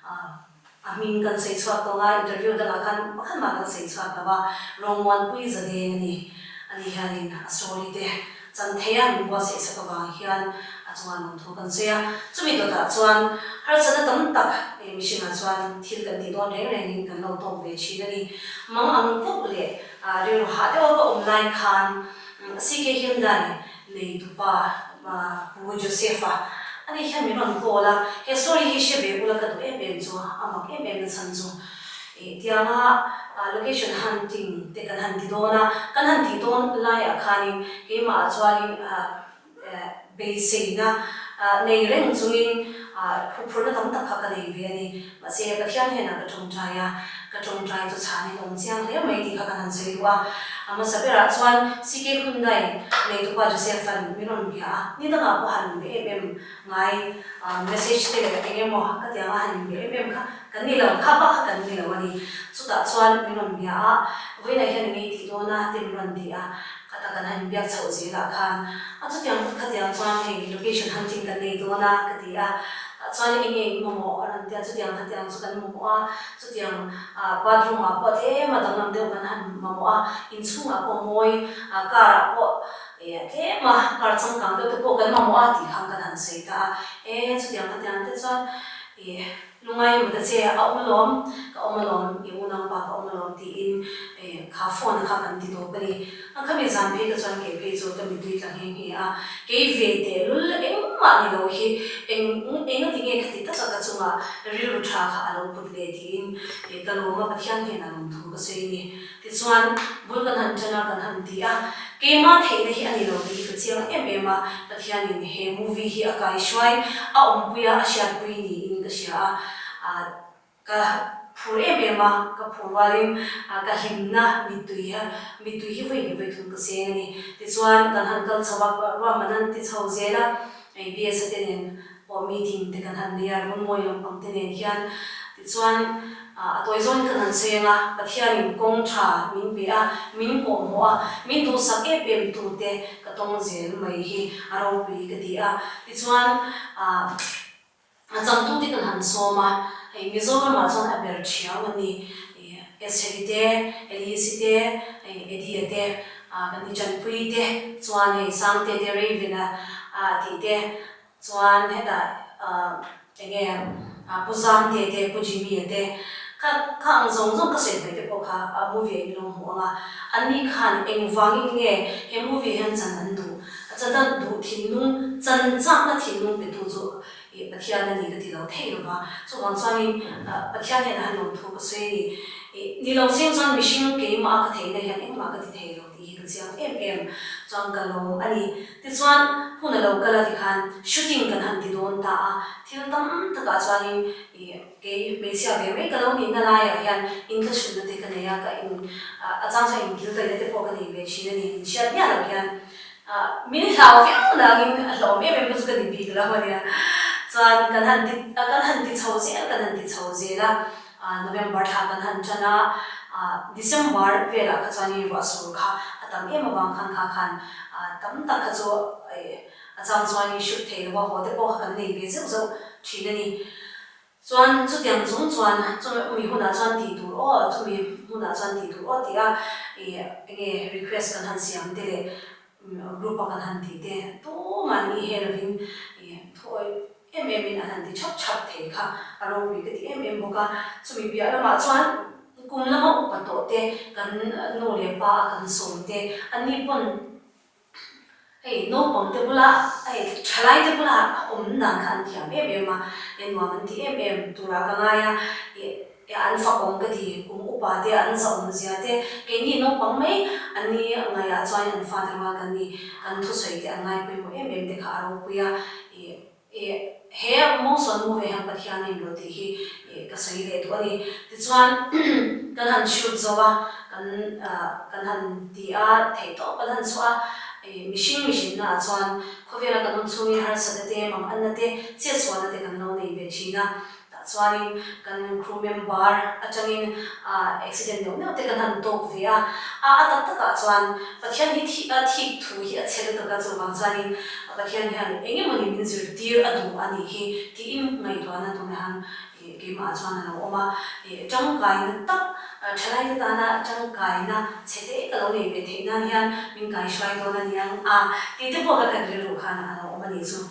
A hming kan sawi chhuak tawng a, interview dangah khan pakhat mah kan sawi chhuak lo a, Rawngmuanpui Zadeng a ni. Ani hianin a story te chan thei a, min buatsaih sak avang hian a chungah lawmthu kan sawi a. Chumi dawtah chuan harsatna tam tak hei mihringah chuan thil kan tih dawn reng rengin kan lo tawk ve thin a ni. Mang ang deuh leh rilru hah deuha ka awm lai khan CK Hyundai Neitupa Pu Joseph-a ani hian min rawn call a, he story hi hre ve ula ka duh em em chu a mak em em na chhan chu ih tianga location hunting te kan han ti dawn a, kan han tih dawn laiah khanin keimahah chuanin beiseina nei reng chungin huphurhna tam tak kha ka nei ve a ni. Mahse, Pathian hnenah ka tawngtai a, ka tawngtai chu chhanin awm chiang hle mai tih kha kan han sawi duh a. A hmasa berah chuan CK Hyundai neitupa Joseph-a'n min rawn bia a, ni dangah pawh han inbe em em ngai message te leh eng emaw ka ti anga han inbe em em kha kan ni lo, kha bak kha kan ni lo a ni. Chutah chuan min rawn bia a, vawiinah hian eng ei tih dawn a te min rawn ti a, khata kan han inbiak chhoh zelah khan a chutiang khatiang chuan hei location hunting kan nei dawn a ka ti a. Tah chuan eng nge in mamawh a rawn ti a, chutiang khatiang chu kan mamawh a, chutiang ah bathroom ah pawh tlem a danglam deuh kan han mamawh a, inchhungah pawh mawi ah car ah pawh eh tlem a car changkang deuh te pawh kan mamawh a tih khan kan han sawi ta a, e chutiang khatiang te chuan ih lungai emaw ta che a awm alawm, ka awm alawm, i unaupa ka awm alawm tiin eh kha phone kha kan ti tawp a ni. A khami zan phei ka chuan kei phei chu ka mittui tla nghe nghe a, kei ve tehlul engmah ni lo hi eng engati nge khati taka ka chunga rilru tha kha a lo put leh tiin ka lawm a, Pathian hnenah lawmthu ka sawi a ni. Tichuan bul kan han tan a, kan han ti a, keimah theihna hi a ni lo tih hi ka chiang em em a, Pathianin he movie hi a kaihruai, a awmpui a, a hriatpui niin ka hria a, Ka phur em em a, ka phur rualin ka hlimna mittui hi mittui hi vawi hnih vawi thum ka seng a ni. Tichuan kan han kal chho a, ruahman an ti chho zel a, hei BSA te nen pawh meeting te kan han nei a, runmawi lampang te nen hian. Tichuan a tawi zawngin kan han sawi ang a, Pathianin kawng tha min pe a, min kawhhmuh a, min duhsak em em tute ka tawng zel mai hi a ropui ka ti a. Tichuan A changtute kan han sawm a, hei Mizoramah chuan a ber thiau a ni. Esheri te, Elisi te, hei Eddie-a te, kan ni Chanpuii te, chuan hei Sangte te, Raven-a tih te, chuan hetah enge Pu Zamte te, Pu Jimmy-a te, kha kha ang zawng zawng ka sawi hmai te pawh kha movie ah in lo hmu ang a, anni khan engvangin nge he movie hian chan an duh, chan an duh thinlung, chan chakna thinlung petu chu Ih, Pathian a ni ka ti lo thei lo va, chuvang chuanin Pathian hian a han lawm thu ka sawi a ni. Ih, ni lo seng chuan mihring keimah a ka theihna hian engmah ka ti thei lo tih hi ka chiang em em chuan ka lawm a ni. Tichuan, hun a lo kal a tikhan shooting kan han ti dawn ta a, thil tam takah chuanin ih, kei hmeichhia ve mai ka lo nihna laiah hian inthlahhrunna te ka nei a, ka in, a chang chuan inkilkaihna te pawh ka nei ve thin a ni, min hriat miah loh hian. Min hlau viau nangin a hlawm em em chu ka ni bik lo a nia. Chuan kan han ti kan han ti chho zel kan han ti chho zel a, November thla kan han tan a, December velah kha chuan hei ruah sur kha a tam em avang khan kha khan tam tak kha chu a chang chuan hei hrut thei lo a haw te pawh kha kan nei ve zeuh zeuh thin a ni. Chuan chutiang chung chuan chumi hunah chuan tih tur aw, chumi hmunah chuan tih tur aw tia ih enge request kan han siam te leh group a kan han tih te tumah ni he lovin ih thuawih em em in an han ti chhap chhap thei kha a ropui ka ti em em bawk a. Chumi piah lamah chuan kum lama upa tawh te kan nu leh pa a kan sawm te anni pawn Hei naupang te bula hei thalai te bula awm dan kha an thiam em em a, hei nuam an ti em em turah ka ngai a, ih an fakawm ka ti, kum upa te an zahawm zia te, keini naupang mai an ni ngaihah chuan an fate rual kan ni, kan thusawi te an ngaipawimawh em em te kha a ropui a, ih Ih, he Mawngsawn movie hian Pathian a inrawlh tih hi ih ka sawi leh duh a ni. Tichuan kan han shoot zo a, kan kan han ti a, theih tawp kan han chhuah a, ih mihring mihrinna ah chuan khawvela kan awm chhungin harsatna te, manganna te, chetsualna te kan lo nei ve thin a. Tah chuanin kan crew member atangin accident neuh neuh te kan han tawk ve a, a a tak takah chuan Pathian hi thi a thik thu hi a chhe lutuk a, chuvang chuanin Pathian hian eng emawni min zirtir a duh a nih hi tiin ngaihtuahna tunah hian keimah chuan a lo awm a, tangkaina tak thalaite tana tangkaina chhe te ka lo nei ve theih nan hian min kaihruai dawn a niang a tih te pawh ka khat rilru khan a lo awm a nih chu.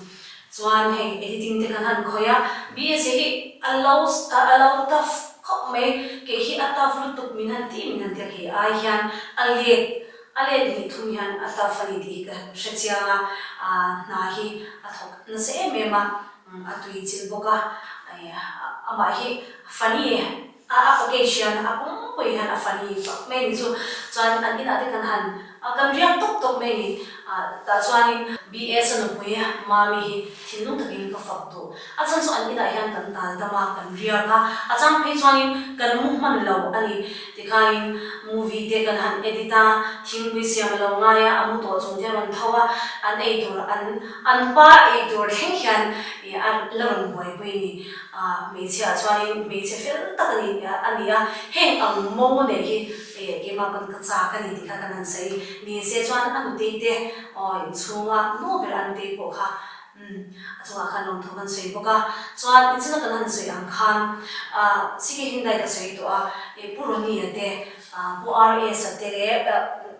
Chuan hei editing te kan han khawih a, BSA hi a lo a lo tough khawp mai, kei hi a tough lutuk min han ti min han ti a, kei ai hian a let a let nih thum hian a tough a ni tih hi ka hre chiang a, hna hi a thawk nasa em em a, a tui chilh bawk a, amah hi funny A a package hian a pumpui hian a funny vak mai ni chu. Chuan an inah te kan han kan riak tawp tawp mai ni. Tah chuanin BS a nupui Mami hi thinlung takin ka fak duh. A chhan chu an inah hian kan tal dam a, kan riak a, a chang phei chuanin kan mu hman lo a ni. Tikhain movie te kan han edit a, thingpui siam a lo ngai a, a mu tawh chung te a rawn tho a, an ei tur an an pa ei tur thleng hian a la rawn buaipui a ni. A hmeichhia chuanin hmeichhe fel tak a ni a ni a, heng ang mo nei hi keimah pawn ka chak a ni tih kha kan han sawi. Ni se chuan a nutei te aw inchhunga nu ber a nutei pawh kha umm a chungah khan lawmthu kan sawi bawk a. Chuan inchhunga kan han sawi ang khan CK Hyundai ka sawi tawh a, Pu Ronnie-a te Pu RS-a te leh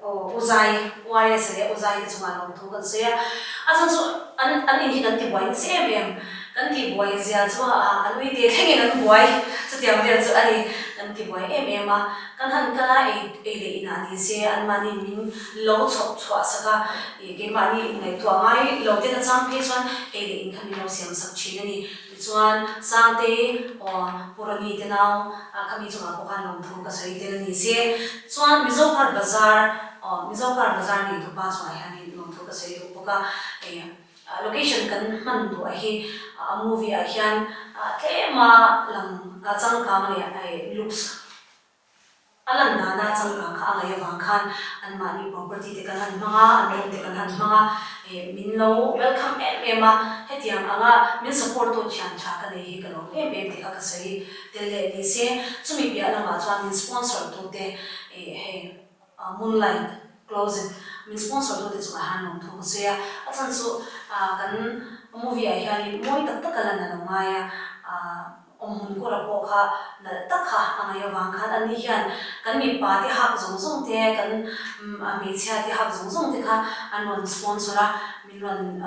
U Zai, U RS-a leh U Zai te chungah lawmthu kan sawi a, a chhan chu an an in hi kan tibuai nasa em em, kan tihbuai zia chu a an uite thlengin an buai chutiang vel chu a ni, kan tibuai em em a, kan han kal a ei ei leh inah ni se anmahni min lo chhawp chhuah sak a, ih keimahni inngaihtuah ngai lo ten a chang phei chuan ei leh in kha min lo siam sak thin a ni. Tichuan, Sangtei aw Pu Ronnie te nau khami chungah pawh khan lawmthu ka sawi tel a ni se. Chuan Mizo Car Bazar aw Mizo Car Bazar nei tupa chungah hianin lawmthu ka sawi duh bawk a. Ih location kan hman duh hi a movie ah hian tlema lang changkang leh looks A lan dana changkang kha a ngaih avang khan anmahni property te kan han hmang a, an room te kan han hmang a, ih min lo welcome em em a, hetiang anga min support tu thian tha ka nei hi ka lawm em em tih kha ka sawi tel leh ni se, chumi piah lamah chuan min sponsor tu te ih hei Moonlight Closet min sponsor tu te chungah hian lawmthu ka sawi a, a chhan chu kan movie ah hianin mawi tak tak a lan a lo ngai a, ah. Awmhmun kawra pawh kha nalh tak kha a ngaih avang khan ani hian kan mipa te hak zawng zawng te, kan hmeichhia te hak zawng zawng te kha an rawn sponsor a, min rawn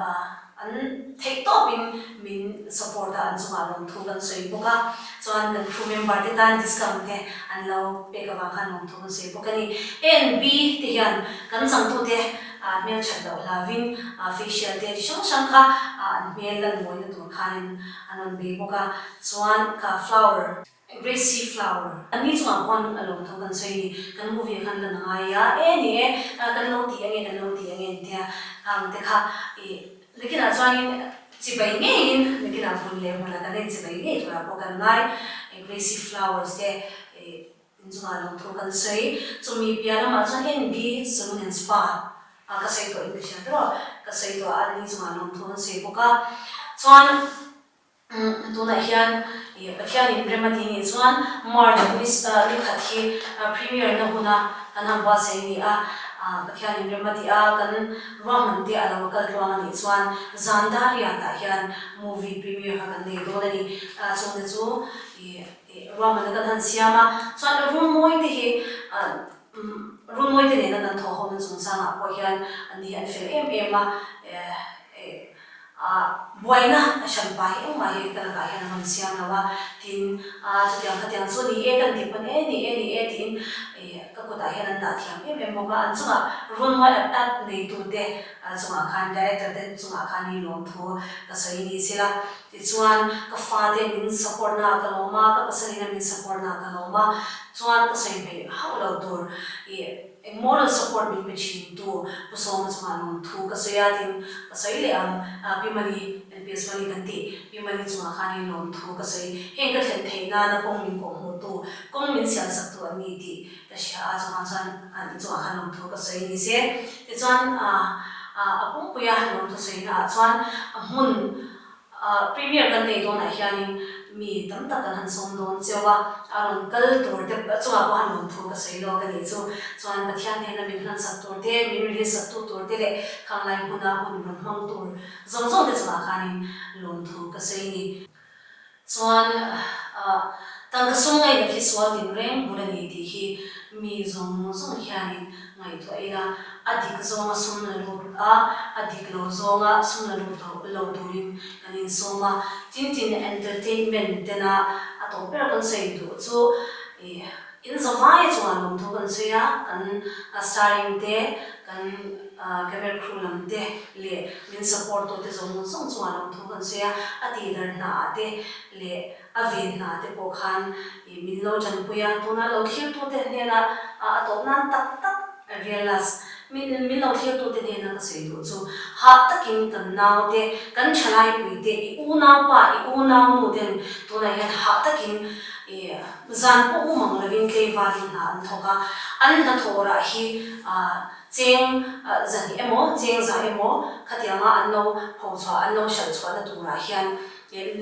an theih tawpin min support a, an chungah lawmthu kan sawi bawk a. Chuan kan crew member te tan discount te an lo pek avang khan lawmthu kan sawi bawk a ni. A and B te hian kan changtute hmelthat loh hlauvin facial te chi hrang hrang kha an hmel lan mawina tur khanin An rawn bei bawk a, chuan kha flower, Gracie flower, an ni chungah pawn a lawm tho kan sawi ni, kan movie ah khan lan a ngai a, e ni e, kan lo ti ange, kan lo ti ange an tia, khang te kha i nakinah chuanin chibai ngeiin nakinah hmun leh hmunah kan en chibai ngei turah pawh kan ngai, Gracie flowers te i inchungah lawm tho kan sawi, chumi piah lamah chuan NB Salon and Spa A ka sawi tawh in ka hria tawh a, ka sawi tawh a, ani chungah lawmthu an sawi bawk a. Chuan tunah hian ih Pathianin rem a ti nih chuan March ni ni khat hi premiere na huna kan han buatsaih a ni a, Pathianin rem a ti a, kan ruahman te a lo kal tluang a nih chuan zan dar riatah hian movie premiere kha kan nei dawn a ni. Chungte chu ih ruahmanna kan han siam a, chuan room mawi te hi Runmawi te nena kan thawh hona chungchangah pawh hian an hi an fel em em a, buaina a hran pa hi engmah hi ka lakah hian a rawn siam lo a, tin chutiang khatiang chu ni e kan tih pawn e ni e ni e tiin ka kutah hian an dah thiam em em bawk a, an chungah Runmawi app app neitute chungah khan director te chungah khan hi lawmthu ka sawi ni sela. Tichuan, ka fate min support na ka lawm a, ka pasalina min support na ka lawm a, chuan ka sawi hmeih hauh lo tur i eng moral support min pe thin tu Pu Sawma chungah lawmthu ka sawi a tin ka sawi leh ang, Pi Mali, LPS Mali kan tih, Pi Mali chungah khanin lawmthu ka sawi, heng ka thlen theih nana kawng min kawhhmuh tu, kawng min sial sak tu an ni tih ka hria a, chungah chuan an chungah khan lawmthu ka sawi ni se. Tichuan, a pumpuia lawmthu sawina ah chuan a hmun Premier kan nei dawnah hianin mi tam tak kan han sawm dawn cheu a, a rawn kal tur te chungah pawh han lawmthu ka sawi lawk a nih chu. Chuan Pathian hnena min hlansak tur te, min release sak tu tur te leh khanglai hmuna hun rawn hmang tur zawng zawng te chungah khanin lawmthu ka sawi a ni. Chuan tangka sum ngaihna khi sual tinreng bul a ni tih hi mi zawng zawng hianin ngaihtuah ila, a dik zawnga sum la lut a, a dik lo zawnga sum la lut lo turin kan insawm a. Tin tin entertainment tena a tawp ber kan sawi duh chu ih in zavai chungah lawmthu kan sawi a, kan starring te, kan camera crew lam te leh min support tute zawng zawng chungah lawmthu kan sawi a, a tih dar hnaah te leh a ven hna te pawh khan ih min lo tanpui a, tuna lo thlirtute hnena a tawp nan tak tak realize min min lo thlirtute hnena ka sawi duh chu hah takin kan naute, kan thalaipui te, i unaupa, i unaunu ten tunah hian hah takin ih zan pawh u mang lovin tleivalin hna an thawk a, an hnathawh rah hi ah cheng zahnih emaw cheng za emaw khatianga an lo phochhuah an lo hralh chhuahna turah hian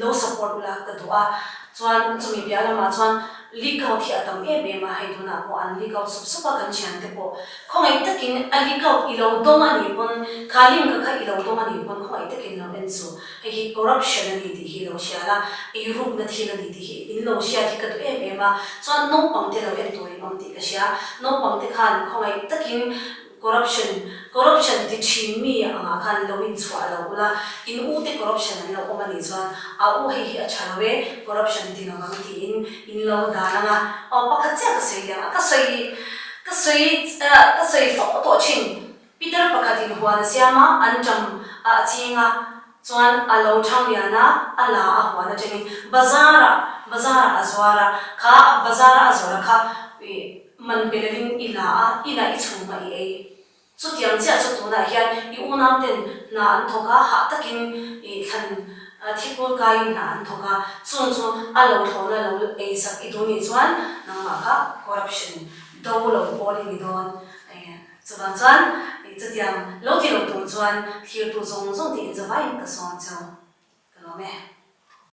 Lo support ula ka duh a, chuan chumi piah lamah chuan leak out hi a tam em em a, hei tunah pawh an leak out sup sup a kan thiante pawh khawngaih takin a leak out i lo dawng a nih pawn kha link kha i lo dawng a nih pawn khawngaih takin lo en suh, hei hi corruption a ni tih hi lo hria la, eirukna thil a ni tih hi in lo hriat hi ka duh em em a, chuan naupang te lo en turin awm tih ka hria, naupang te khan khawngaih takin Corruption, Corruption ti thin mi angah khan lo inchhuah lo ula, in u te corruption an lo awm a nih chuan a u hei hi a tha lo e, corruption ti lovang tiin in lo dan ang a. Aw pakhat chiah ka sawi liang a, ka sawi ka sawi ka sawi fo tawh thin. Peter pakhatin huan a siam a, an ṭam a a ching a, chuan a lo thang lian a, a la a huan atangin bazar ah bazar ah a zuar a, kha bazar a a zawrh a kha ih Man pe lovin i la a, inah i chhung a i ei. Chutiang chiah chu tunah hian i unau ten hna an thawk a, hah takin i thlan thikul kaiin hna an thawk a, chung chu a lo thlawhna lo ei sak i duh nih chuan nangmah kha corruption do lo pawl i ni dawn. Chuvang chuan chutiang lo ti lo tur chuan thirtu zawng zawng tih inzavaiin ka sawm cheu. Ka lawm e.